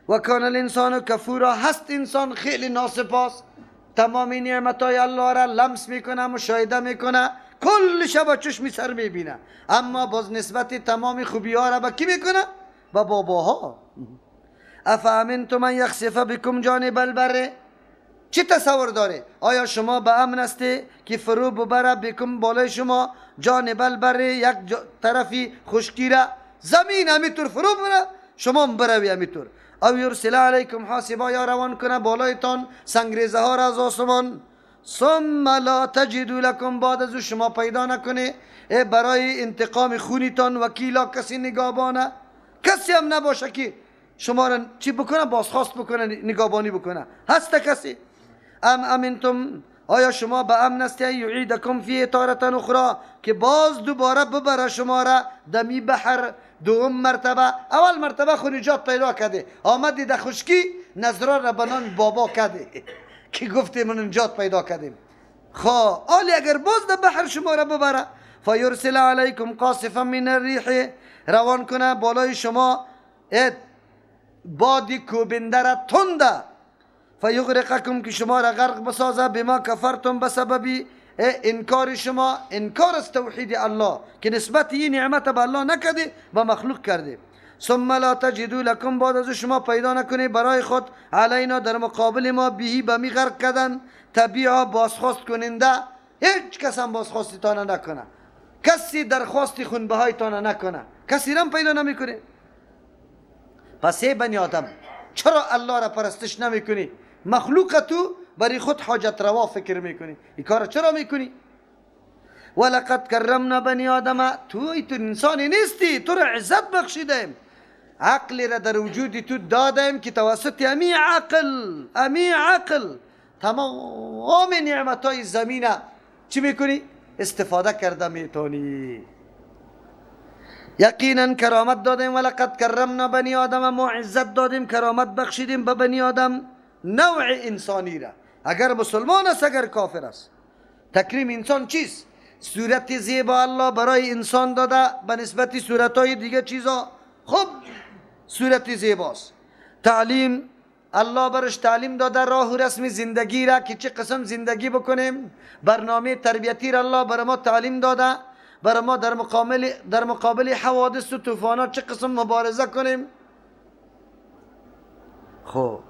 و کان الانسان کفورا، هست انسان خیلی ناسپاس، تمام نعمتای الله را لمس میکنه، مشاهده میکنه، کل شب چشمی سر میبینه، اما باز نسبت تمام خوبی ها را به کی میکنه؟ به باباها. افامنتم ان یخسف بکم جانب البر، چی تصور داره؟ آیا شما به امن هستی که فرو ببره بکم بالای شما جانب البر، یک طرفی خشکی را زمین همیطور فرو بره شما بروی همیطور، او یرسل علیکم حاصبا، یا روان کنه بالایتان سنگریزه ها را از آسمان، ثم لا تجدوا لکم، بعد از شما پیدا نکنه برای انتقام خونیتان وکیلا، کسی نگابانه، کسی هم نباشه که شما را چی بکنه، بازخواست بکنه، نگابانی بکنه. هست کسی؟ ام امنتم، آیا شما به امن هستی یعیدکم فیه تارة اخرى، که باز دوباره ببره شما را دمی بحر دوم مرتبه. اول مرتبه خو نجات پیدا کرده، آمدی در خشکی نظران را بنان بابا کرده که گفتی من نجات پیدا کردیم. خو آلی اگر باز در بحر شما را ببره، فیرسل علیکم قاصفا من الریح، روان کنه بالای شما بادی کوبنده را تنده، فیغرقکم، که شما را غرق بسازه، بما کفرتم، بسبب انکار شما، انکار از توحید الله که نسبت این نعمت به الله نکرده و مخلوق کرده. ثم لا تجدوا لکم، بعد از شما پیدا نکنه برای خود علینا، در مقابل ما، بهی به می غرق کردن، تبیعا، بازخواست کننده، هیچ کس هم بازخواستی تانه نکنه، کسی درخواست خونبهای تانه نکنه، کسی رم پیدا نمیکنه. پس ای بنی آدم چرا الله را پرستش نمیکنی؟ مخلوق تو برای خود حاجت روا فکر میکنی، این کار چرا میکنی؟ ولقد کرمنا بنی آدم، تو انسانی نیستی، تو را عزت بخشیدیم، عقل را در وجود تو دادیم که توسط امی عقل، امی عقل تمام نعمتهای زمین چی میکنی؟ استفاده کرده میتونی. یقینا کرامت دادیم، ولقد کرمنا بنی آدم، ما عزت دادیم، کرامت بخشیدیم به بنی آدم، نوع انسانی را، اگر مسلمان است اگر کافر است. تکریم انسان چیست؟ صورت زیبا الله برای انسان داده به نسبت صورتهای دیگه چیزا، خب صورت زیباست. تعلیم الله برش تعلیم داده، راه و رسم زندگی را که چه قسم زندگی بکنیم، برنامه تربیتی را الله برای ما تعلیم داده، برای ما در مقابل حوادث و طوفانات چه قسم مبارزه کنیم. خب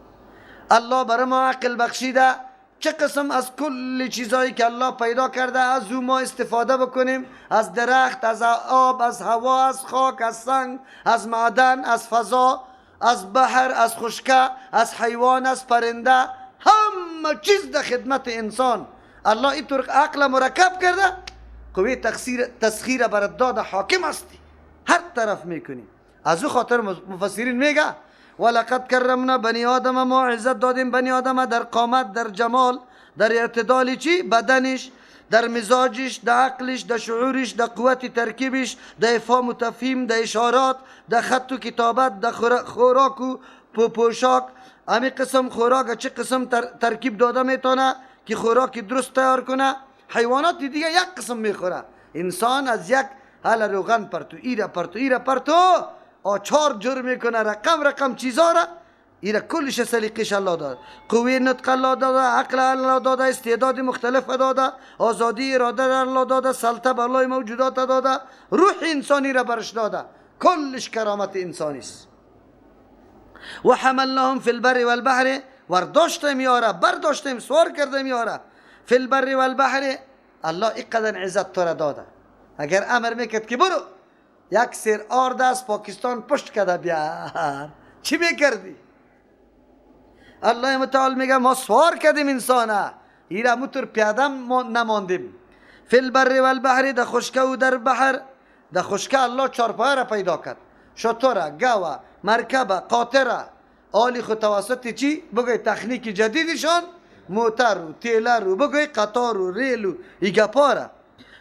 الله برای ما عقل بخشیده، چه قسم از کل چیزایی که الله پیدا کرده از او ما استفاده بکنیم، از درخت، از آب، از هوا، از خاک، از سنگ، از معدن، از فضا، از بحر، از خشکه، از حیوان، از پرنده، همه چیز در خدمت انسان. الله اینطور عقل مرکب کرده، قوه تسخیر برات داده، حاکم هستی، هر طرف میکنی. از او خاطر مفسرین میگه ولقد کرمنا بنی آدم، ما عزت دادیم بنی آدم در قامت، در جمال، در اعتدال چی بدنش، در مزاجش، در عقلش، در شعورش، در قوت ترکیبش، در افهام و تفهیم، در اشارات، در خط و کتابت، در خوراک و پوشاک. همی قسم خوراک چه قسم ترکیب داده میتونه که خوراک درست تیار کنه. حیوانات دیگه یک قسم میخوره، انسان از یک حال روغن پرتو، ایره پرتو، ایره پرتو، آچار جور میکنه، رقم رقم چیزا را ایره کلش سلیقش الله داده، قوه نطق الله داده، عقل الله داده، استعداد مختلف داده، آزادی اراده الله داده، سلطه بالای موجودات داده، روح انسانی را برش داده، کلش کرامت انسانی است. و حملناهم فی البر والبحر، ورداشتیم یاره، برداشتیم، سوار کردیم یاره، فی البر والبحر. الله اینقدر عزت تو را داده، اگر امر میکرد که برو یک سیر آرد از پاکستان پشت کرده بیار، چی میکردی؟ الله متعال میگه ما سوار کردیم انسانه، ایره موتور پیاده نماندیم. فی البر والبحر، در خشکه و در بحر. در خشکه الله چارپایه را پیدا کرد، شتره، گوه، مرکبه، قاطره. آلی خود توسط چی؟ بگوی تکنیک جدیدشان موتر و تیلر و بگوی قطار و ریل و ایگپاره.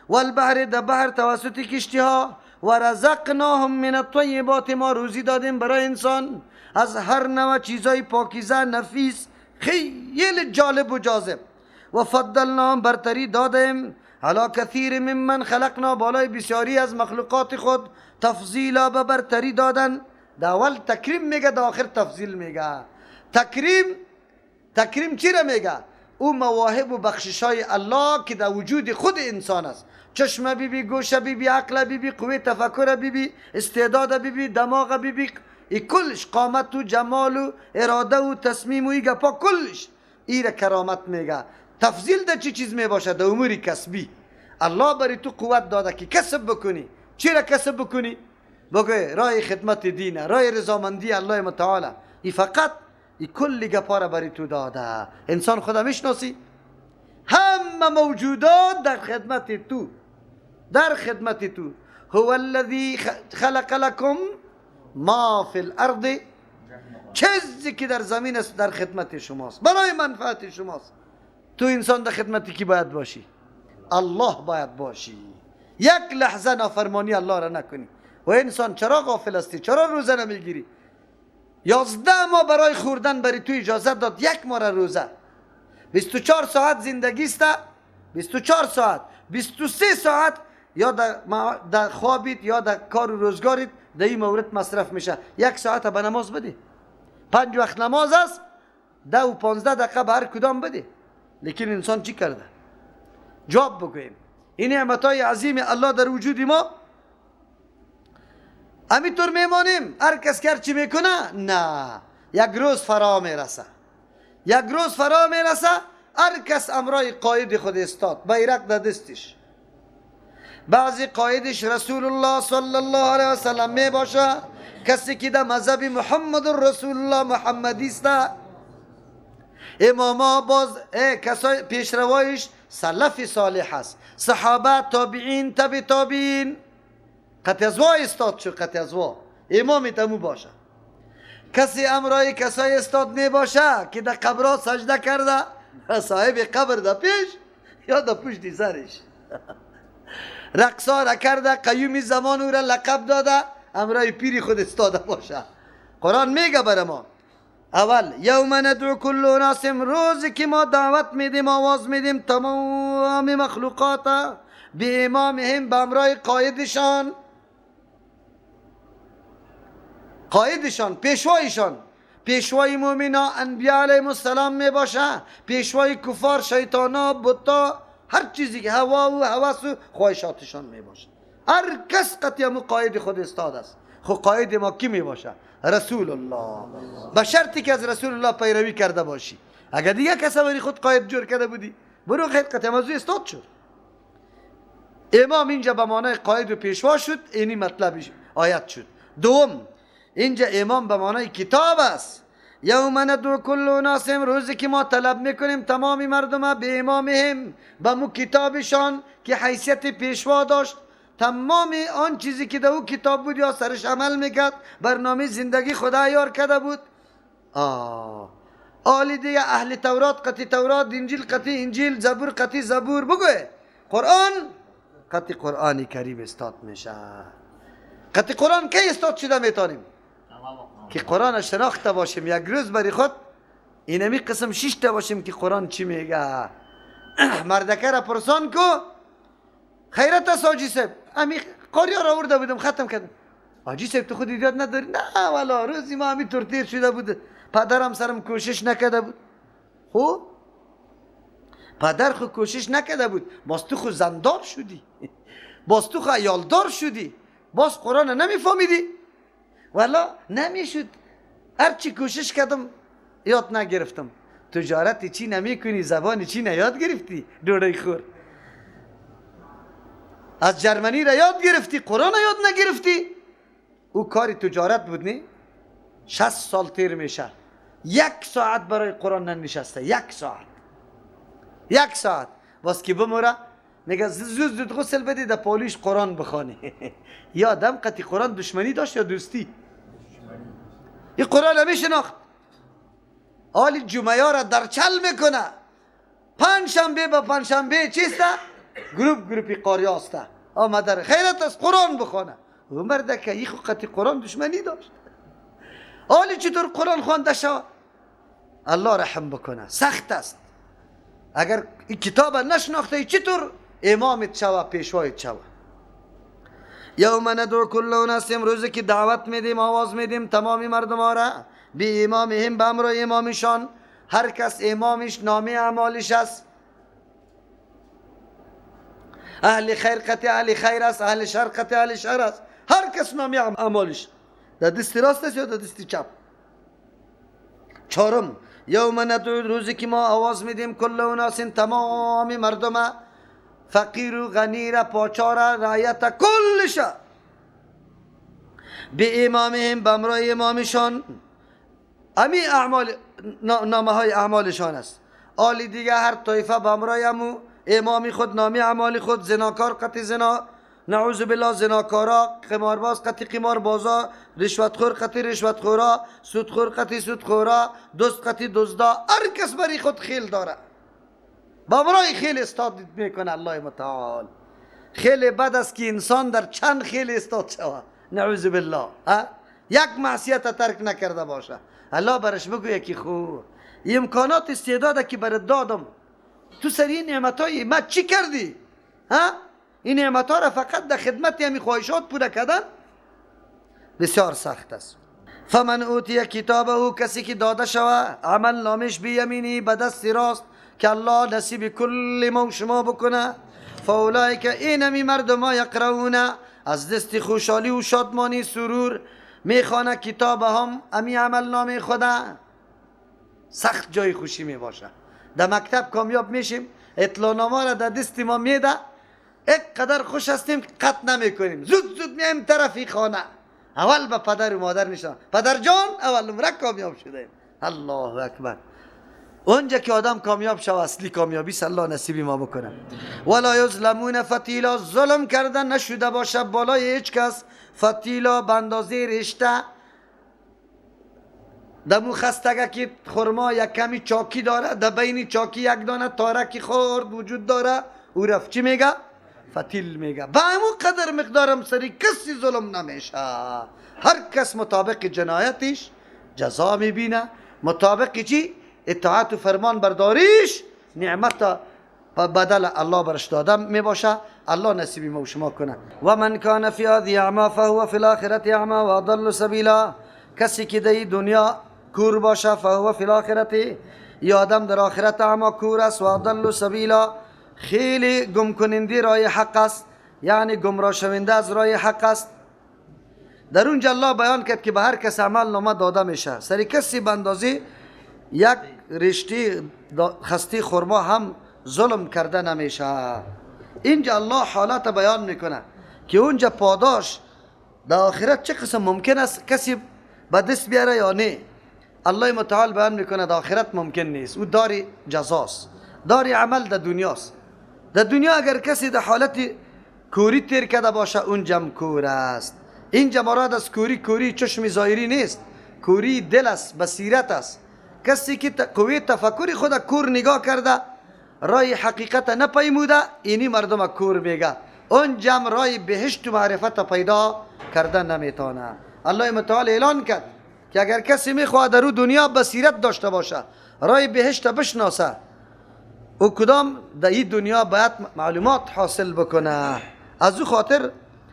والبحر، در بحر توسط کشتی ها. و رزقناهم من الطیبات، ما روزی دادیم برای انسان از هر نوع چیزای پاکیزه، نفیس، خیلی جالب و جاذب. و فضلناهم، برتری دادیم، علی کثیر ممن خلقنا، بالای بسیاری از مخلوقات خود، تفضیلا، به برتری دادن. در اول تکریم میگه، در آخر تفضیل میگه. تکریم چی را میگه؟ او مواهب و بخشش های الله که در وجود خود انسان است. چشم بی بی، گوش بی بی، عقل بی بی، قوه تفکر بی بی، استعداد بی بی، دماغ بی بی، ای کلش قامت و جمال و اراده و تصمیم و ای گپا کلش ای را کرامت میگه. تفضیل در چی چیز میباشه؟ در امور کسبی. الله برای تو قوت داده که کسب بکنی. چی را کسب بکنی؟ بگه رای خدمت دینه، رای رضامندی الله متعالی. ای فقط ای کل گپا را برای تو داده. انسان خدا میشناسی؟ همه موجودات در خدمت تو، در خدمت تو. هو الذی خلق لکم ما فی الارض، چیزی که در زمین است در خدمت شماست، برای منفعت شماست. تو انسان در خدمتی کی باید باشی؟ الله باید باشی. یک لحظه نافرمانی الله را نکنی. و انسان چرا غافل هستی؟ چرا روزه نمیگیری؟ 11 ماه برای خوردن برای تو اجازه داد، یک ماه را روزه. 24 ساعت زندگی است، 24 ساعت، 23 ساعت یا در خوابید یا در کار و روزگاریت در این مورد مصرف میشه. یک ساعت به نماز بده. 5 وقت نماز است، 10 و 15 دقیقه به هر کدام بده. لیکن انسان چی کرده؟ جواب بگوییم. این نعمتهای عظیم الله در وجود ما همینطور میمانیم، هر کس که چی میکنه؟ نه، یک روز فرا میرسه، یک روز فرا میرسه، هر کس امرای قاید خود استاد، بیرق در دستش. بعضی قایدش رسول الله صلی الله علیه وسلم می باشه، کسی که در مذهب محمد رسول الله محمدی است. اماما باز کسای پیشروایش سلف صالح است، صحابه، تابعین، تبع تابعین. قطع ازوا استاد شو، قطع ازوا امام تمو باشه. کسی امرای کسای استاد می باشه که در قبرها سجده کرده، صاحب قبر در پیش یا در پشت سرش رقصا را کرده، قیوم زمان او را لقب داده، امرای پیری خود استاده باشه. قرآن میگه بر ما اول یوم ندعو کل اناس، روزی که ما دعوت میدیم، آواز میدیم تمام مخلوقات به امامهم، به امرای قایدشان، قایدشان، پیشوایشان. پیشوای مومنا انبیاء علیهم السلام می باشه، پیشوای کفار، شیطانا، بتا، هر چیزی که هوا و هوس و خواهشاتشان می باشه. هر کس قطعی مو قاید خود استاد است. خو قاید ما کی می باشه؟ رسول الله. به شرطی که از رسول الله پیروی کرده باشی. اگر دیگه کس بری خود قاید جور کرده بودی، برو خیر قطعی موضوع استاد شد. امام اینجا به معنای قاید و پیشوا شد، اینی مطلب آیت شد. دوم اینجا امام به معنای کتاب است. یوم ندعو کل اناس، روزی که ما طلب میکنیم تمام مردم به امامهم، به مو کتابشان که حیثیت پیشوا داشت، تمام آن چیزی که در او کتاب بود یا سرش عمل میکرد، برنامه زندگی خدا یار کرده بود. آلی دیگه اهل تورات قطی تورات، انجیل قطی انجیل، زبور قطی زبور، بگوه قرآن قطی قرآن کریم استاد میشه. قطی قرآن کی استاد شده میتونیم؟ که قرآن شناخته باشیم. یک روز بری خود اینمی قسم شیشته باشیم که قرآن چی میگه. مردکه را پرسان کو، خیرت است حاجی صاحب، امی قاریا را آورده بودم ختم کردم. حاجی صاحب تو خود یاد نداری؟ نه والا روزی ما همی طور تیر شده بود، پدرم سرم کوشش نکرده بود. خب پدر خو کوشش نکرده بود، باز تو خو زندار شدی، باز تو خو عیالدار شدی، باز قرآن نمیفهمیدی. والا نمیشد، هرچی کوشش کردم یاد نگرفتم. تجارت چی نمیکنی، زبان چی یاد گرفتی، دوره خور از جرمنی را یاد گرفتی، قرآن یاد نگرفتی. او کاری تجارت بود نی؟ 60 سال تیر میشه، 1 ساعت برای قرآن ننشسته، 1 ساعت، 1 ساعت. باز که بموره میگه زود زود غسل بدی در پالیش قرآن بخوانی. یا آدم قطعی قرآن دشمنی داشت یا دوستی؟ این قرآن نمیشناخت. آلی جمعه را در چل میکنه، پنجشنبه به پنجشنبه چیسته؟ گروپ گروپی قاری هسته آمده خیرت از قرآن بخوانه. و مرده که این قطعی قرآن دشمنی داشت. آلی چطور قرآن خوانده شد؟ الله رحم بکنه، سخت است. اگر این کتاب نشناخته چطور امامت شوه، پیشوایت شوه؟ یوم ندعو کل اناس، روزی که دعوت میدیم، آواز میدیم تمامی مردم ها را، بی امامهم، به امر امامشان. هر کس امامش نامه اعمالش است. اهل خیر قطع اهل خیر است، اهل شر قطع اهل شر است. هر کس نامه اعمالش در دست راست است یا در دست چپ. چهارم، یوم ندعو، روزی که ما آواز میدیم کل اناس، تمام مردم، فقیر و غنی را، پاچا را، رعیت کلش، به امامهم، به امرای امامشان. امی اعمال نامه های اعمالشان است. آلی دیگه هر طایفه به امرای امو امامی خود نامه اعمال خود، زناکار قطع زنا، نعوذ بالله، زناکارا، قمارباز قطع قماربازا، رشوتخور قطع رشوتخورا، سودخور قطع سودخورا، دزد قطع دزدا. هر کس بری خود خیل داره، با برای خیل استاد میکنه الله متعال. خیلی بد است که انسان در چند خیل استاد شود، نعوذ بالله. یک معصیت ترک نکرده باشه، الله برش بگویه که خو امکانات استعداد که برات دادم، تو سر این نعمتای ما چی کردی؟ ها؟ این نعمت ها را فقط در خدمت همی خواهشات پوره کردن بسیار سخت است. فمن اوتی کتابه، کسی که داده شوه عمل نامش بیمینی، به دست راست، که الله نصیب کل ما و شما بکنه. فاولئک، اینمی مردم ها، یقرؤون، از دست خوشحالی و شادمانی سرور میخوانه کتاب هم، امی عمل نامه خدا. سخت جای خوشی می باشه. در مکتب کامیاب میشیم، اطلاع نامه را در دست ما میده، یک قدر خوش هستیم که قطع نمیکنیم، زود زود میایم طرفی خانه، اول به پدر و مادر نشان، پدر جان اول نمره کامیاب شدیم. الله اکبر. اونجا که آدم کامیاب شو، اصلی کامیابی الله نصیبی ما بکنه. ولا یظلمون فتیلا، ظلم کردن نشده باشه بالای هیچ کس. فتیلا به اندازه رشته دمو خستگه که خرما یک کمی چاکی داره، در بین چاکی یک دانه تارکی خورد وجود داره، او رفت چی میگه؟ فتیل میگه. به همون قدر مقدارم سری کسی ظلم نمیشه. هر کس مطابق جنایتش جزا میبینه، مطابق چی؟ اطاعت و فرمان برداریش نعمت بدل الله برش داده میباشه. الله نصیبی ما و شما کنه. و من کان فی هذه اعمی فهو فی الاخرة اعمی و اضل سبیلا، کسی که در دنیا کور باشه، فهو فی الاخرة، یا آدم در آخرت اعمی کور است، و اضل سبیلا، خیلی گم کننده راه حق است، یعنی گمراه شونده از راه حق است. در اونجا الله بیان کرد که به هر کس عمل نامه داده میشه، سری کسی به اندازه یک رشته خسته خرما هم ظلم کرده نمیشه. اینجا الله حالت بیان میکنه که اونجا پاداش در آخرت چه قسم ممکن است کسی به دست بیاره یا نه. الله متعال بیان میکنه در آخرت ممکن نیست، او داری جزاست، داری عمل در دنیاست. در دنیا اگر کسی در حالت کوری تیر کرده باشه، اونجا کور است. اینجا مراد از کوری، کوری چشم ظاهری نیست، کوری دل است، بصیرت است. کسی که قوه تفکر خود کور نگاه کرده، رای حقیقت نپیموده، اینی مردم کور میگه. اون جمع رای بهشت و معرفت پیدا کرده نمیتونه. الله متعال اعلان کرد که اگر کسی میخواد در دنیا بصیرت داشته باشه، رای بهشت بشناسه، او کدام در این دنیا باید معلومات حاصل بکنه. از او خاطر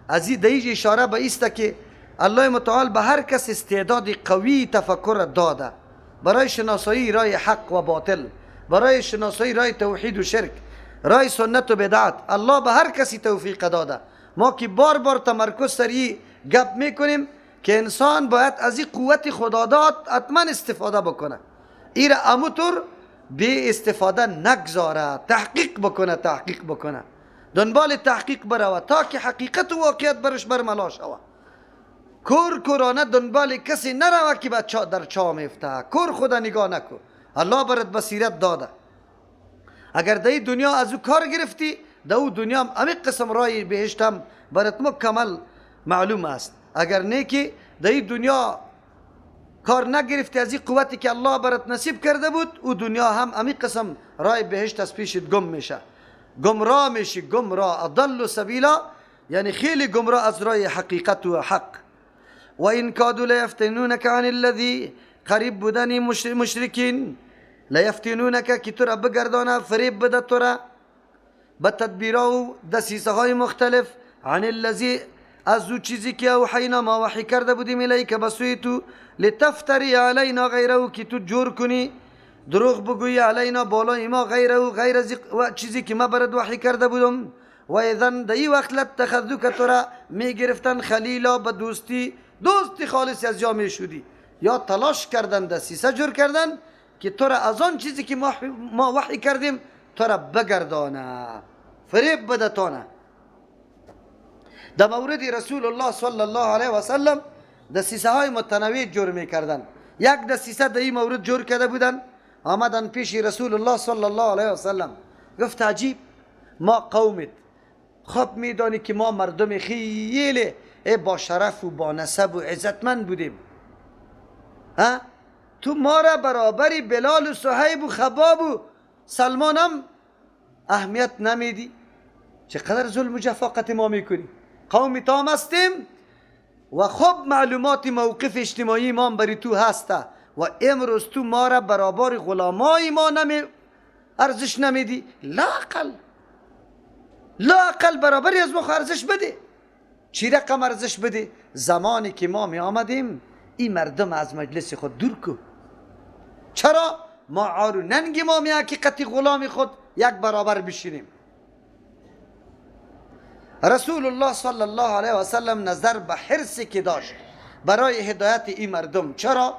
از این دیج اشاره به ایست که الله متعال به هر کس استعداد قوی تفکر داده برای شناسایی رای حق و باطل، برای شناسایی رای توحید و شرک، رای سنت و بدعت. الله به هر کسی توفیق داده. ما که بار بار تمرکز سری گپ میکنیم که انسان باید از این قوت خداداد حتما استفاده بکنه، ایره اموتور بی استفاده نگذاره، تحقیق بکنه، تحقیق بکنه، دنبال تحقیق بروه تا که حقیقت و واقعیت برش برملا شوه. کور کورانه دنبال کسی نروه که در چا میفته، کور خدا نگاه نکن. الله برات بصیرت داده، اگر در دنیا از او کار گرفتی، در او دنیا هم امی قسم رای بهشت هم برات مکمل معلوم است. اگر نه که در دنیا کار نگرفتی از این قوتی که الله برات نصیب کرده بود، او دنیا هم امی قسم رای بهشت از پیشت گم میشه، گمراه میشی، گمراه، اضل سبیلا، یعنی خیلی گمراه از رای حقیقت و حق. و این کادوا لیفتنونک عن الذی، قریب بودن مشرکین، لیفتنونک که تو را بگردانه، فریب بده تو را به تدبیرها و دسیسه های مختلف، عن الذی، از او چیزی که اوحینا ما وحی کرده بودیم الیک به سوی تو، لتفتری علینا غیره، که تو جور کنی دروغ بگویی علینا بالای ما غیره، غیر از چیزی که ما برات وحی کرده بودم. و اذن در این وقت لاتخذوک، تو را میگرفتن خلیلا، به دوستی، دوستی خالص از جا میشدی. یا تلاش کردن دسیسه جور کردن که تو را از آن چیزی که ما وحی کردیم تو را بگردانه، فریب بده تانه. در مورد رسول الله صلی الله علیه و سلم دسیسه های متنوع جور میکردن. یک دسیسه در این مورد جور کرده بودن، آمدن پیش رسول الله صلی الله علیه و سلم، گفت عجیب، ما قومت، خب میدانی که ما مردم خیلی با شرف و با نسب و عزتمند بودیم، ها؟ تو ما را برابری بلال و صهیب و خباب و سلمان هم اهمیت نمیدی، چقدر ظلم و جفاقت ما میکنی. قوم تام هستیم و خب معلومات موقف اجتماعی ما بری تو هسته و امروز تو ما را برابر غلامای ما ارزش نمیدی. لااقل لااقل برابری از ما ارزش بده. چی رقم ارزش بده؟ زمانی که ما می آمدیم این مردم از مجلس خود دور کو. چرا؟ ما عار و ننگ ما می حقیقت غلام خود یک برابر بشینیم. رسول الله صلی الله علیه و سلم نظر به حرصی که داشت برای هدایت این مردم، چرا؟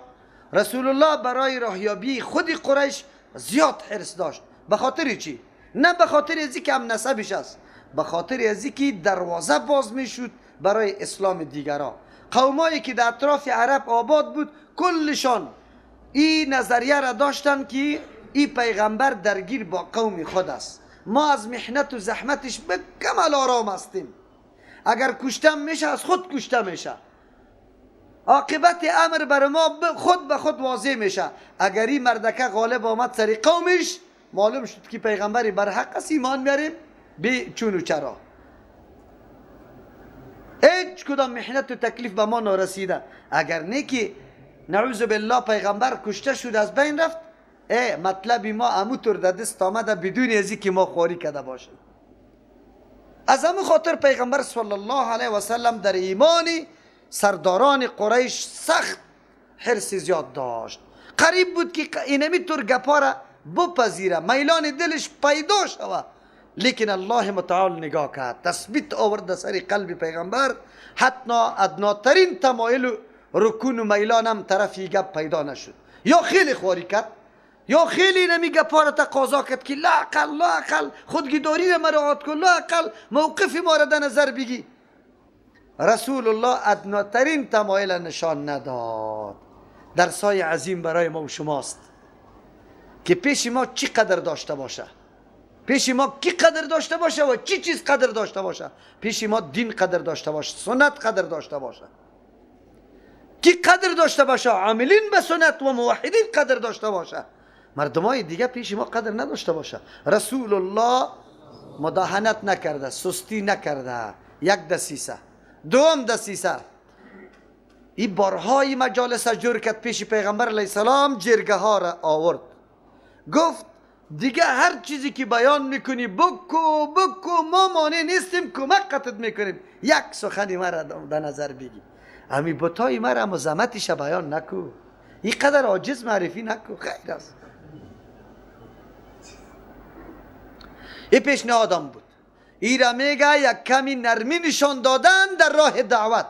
رسول الله برای راهیابی خود قریش زیاد حرص داشت. به خاطر چی؟ نه به خاطر ازی که هم نسبش است، به خاطر ازی که دروازه باز میشد برای اسلام دیگرا. قومایی که در اطراف عرب آباد بود کلشان این نظریه را داشتن که این پیغمبر درگیر با قوم خود است، ما از محنت و زحمتش به کمال آرام هستیم، اگر کشته میشه از خود کشته میشه، عاقبت امر بر ما خود به خود واضح میشه. اگر این مردکه غالب آمد سر قومش، معلوم شد که پیغمبری بر حق است، ایمان میاریم بی چون و چرا. هیچ کدام محنت و تکلیف به ما نرسیده. اگر نه که نعوذ بالله پیغمبر کشته شد از بین رفت، ای مطلب ما امو طور در دست آمده بدون ازی که ما خواری کرده باشیم. از همون خاطر پیغمبر صلی الله علیه و سلم در ایمان سرداران قریش سخت حرص زیاد داشت. قریب بود که اینمی طور گپا را بپذیره، میلان دلش پیدا شوه، لیکن الله متعال نگاه کرد، تثبیت آورد سر قلب پیغمبر، حتی ادناترین تمایل و رکون و میلان هم طرفی گپ پیدا نشد. یا خیلی خواری کرد یا خیلی نمی گپا را تقاضا کرد که لااقل لااقل خودگیداری را مراعات کن، لااقل موقف ما را در نظر بگی. رسول الله ادناترین تمایل نشان نداد. درسای عظیم برای ما و شماست که پیش ما چی قدر داشته باشه، پیش ما کی قدر داشته باشه و چی چیز قدر داشته باشه. پیش ما دین قدر داشته باشه، سنت قدر داشته باشه، کی قدر داشته باشه، عاملین به سنت و موحدین قدر داشته باشه، مردمای دیگه پیش ما قدر نداشته باشه. رسول الله مداهنت نکرده، سستی نکرده. یک دسیسه. دوم دسیسه، این بارهای مجالس جور کرد پیش پیغمبر علیه السلام، جرگه ها را آورد، گفت دیگه هر چیزی که بیان میکنی بکو بکو، ما مانع نیستیم، کمک قطعت میکنیم، یک سخنی مرا در نظر بگی، امی بتای مرا مزمتش بیان نکو، این قدر عاجز معرفی نکو، خیر است. این پیشنهادم بود. ای را میگه یک کمی نرمی نشان دادن در راه دعوت.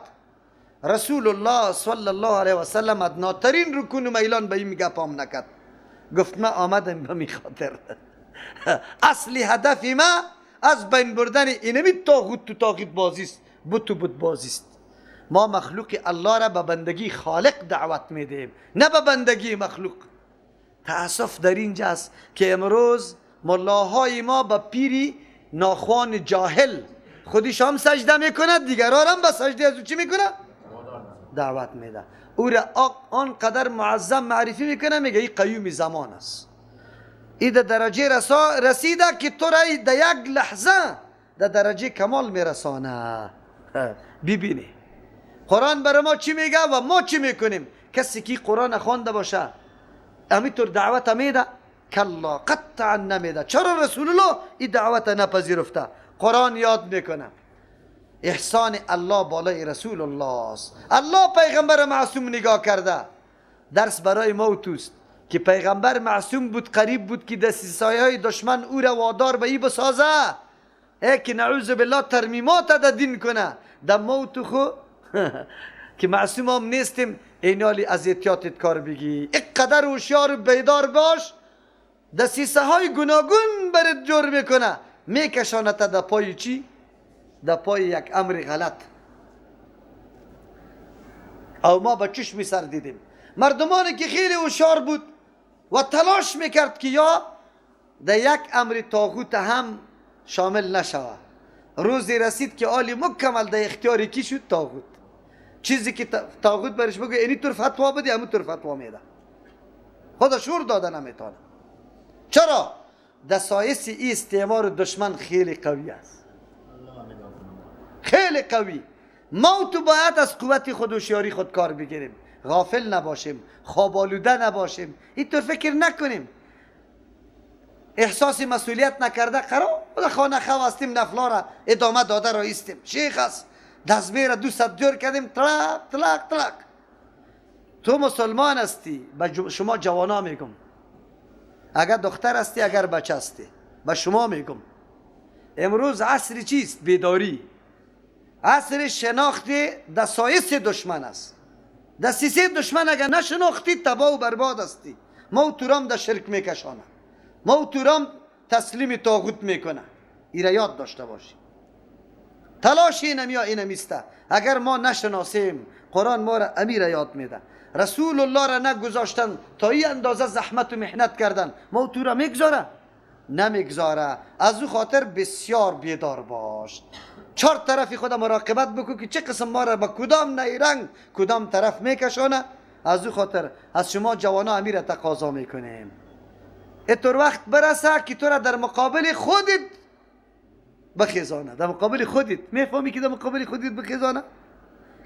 رسول الله صلی الله علیه و سلم ادناترین رکون و میلان به این میگه پام نکرد، گفت ما آمدم به می خاطر. اصلی هدف ما از بین بردن اینمی طاغوت تو طاغوت بازی است، بت و بت بازی است. ما مخلوق الله را به بندگی خالق دعوت میدهیم، نه به بندگی مخلوق. تأسف در اینجا است که امروز ملاهای ما به پیری ناخوان جاهل خودش هم سجده میکند، دیگران هم به سجده از او چی میکنه؟ دعوت میده. او را آنقدر معظم معرفی میکنه، میگه این قیوم زمان است، این در درجه رسیده که تو را در یک لحظه در درجه کمال میرسانه. ببینی قرآن برای ما چی میگه و ما چی میکنیم. کسی که قرآن خوانده باشه همینطور دعوت میده؟ کلا، قطعا نمیده. چرا رسول الله این دعوت نپذیرفته؟ قرآن یاد میکنه. احسان الله بالای رسول الله است. الله پیغمبر معصوم نگاه کرده. درس برای ما و توست که پیغمبر معصوم بود، قریب بود که دسیسه های دشمن او را وادار به ای بسازه، ای که نعوذ بالله ترمیمات در دین کنه. در ما تو خو که معصوم هم نیستیم، اینالی از احتیاطت کار بگی، اینقدر هوشیار و بیدار باش، دسیسه های گوناگون برات جور میکنه، میکشانه تا در پای چی؟ در پای یک امر غلط. او ما با چشم سر دیدیم مردمانی که خیلی هوشیار بود و تلاش میکرد که یا در یک امر طاغوت هم شامل نشود، روزی رسید که آلی مکمل در اختیار کی شد؟ طاغوت. چیزی که طاغوت برش بگه اینی طور فتوا بده، همون طور فتوا میده، خدا شور داده نمیتونه. چرا؟ دسایس ای استعمار دشمن خیلی قوی است، خیلی قوی. ما تو باید از قوت خود هوشیاری خود کار بگیریم، غافل نباشیم، خواب آلوده نباشیم، اینطور فکر نکنیم، احساس مسئولیت نکرده قرار خانه خو هستیم، نفلا را ادامه داده را ایستیم، شیخ است دستبیه را 200 جور کردیم، طلق طلق طلق. تو مسلمان هستی، به شما جوانا میگم، اگر دختر هستی، اگر بچه هستی، به شما میگم امروز عصر چیست؟ بیداری. عصر شناخت دسایس دشمن است. دسیسه دشمن اگر نشناختی تباه و برباد هستی. ما و تورام در شرک میکشانه، ما و تورام تسلیم طاغوت میکنه. ایره یاد داشته باشی. تلاش اینم یا اینمیسته. اگر ما نشناسیم، قرآن ما را امیر یاد میده. رسول الله را نگذاشتن تا این اندازه زحمت و محنت کردن، ما تو را میگذاره؟ نمیگذاره. از او خاطر بسیار بیدار باش، چهار طرف خود مراقبت بکن که چه قسم ما را به کدام نیرنگ کدام طرف میکشانه. از او خاطر از شما جوانا امیر تقاضا میکنیم اتور وقت برسه که تو را در مقابل خودت بخیزانه. در مقابل خودت میفهمی که در مقابل خودت بخیزانه؟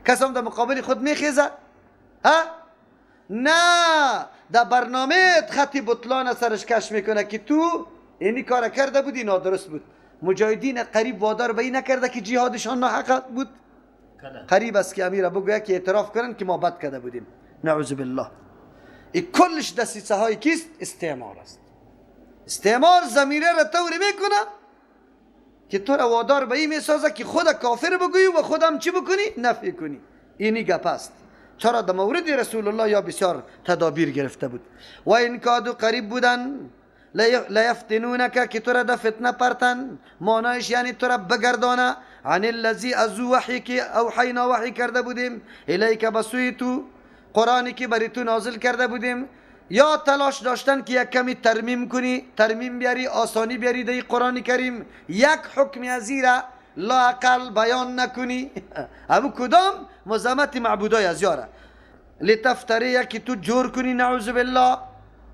کسام در مقابل خود میخیزه؟ ها؟ نه، در برنامه خط بطلان سرش کش میکنه که تو اینی کار کرده بودی نادرست بود. مجاهدین قریب وادار به این نکرده که جهادشان ناحق بود، قریب است که امیر بگوید که اعتراف کنن که ما بد کرده بودیم. نعوذ بالله. این کلش دسیسه های کیست؟ استعمار است. استعمار زمینه را طوری میکنه که تو را وادار به این میسازه که خود کافر بگویی و خودم چی بکنی؟ نفی کنی. اینی گپ است. چرا در مورد رسول الله یا بسیار تدابیر گرفته بود. و این کادو قریب بودن لیفتنونک که تو را در فتنه پرتن، معنایش یعنی تو را بگردانه، عن الذی از او وحی که اوحینا وحی کرده بودیم، الیک بسوی تو، قرآنی که بری تو نازل کرده بودیم. یا تلاش داشتن که یک کمی ترمیم کنی، ترمیم بیاری، آسانی بیاری در قرآن کریم، یک حکم از را لااقل بیان نکنی. ابو کدام مزامت معبودای از یاره لتفتری که تو جور کنی، نعوذ بالله.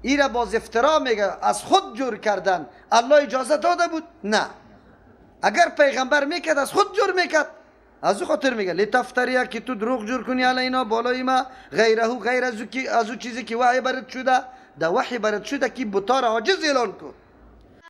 ایره باز افترا میگه، از خود جور کردن. الله اجازه داده بود؟ نه. اگر پیغمبر میکرد از خود جور میکرد. از او خاطر میگه لتفتری که تو دروغ جور کنی علینا بالای ما، غیره غیر از او چیزی که وحی برات شده، در وحی برات شده که بتا را عاجز اعلان کن.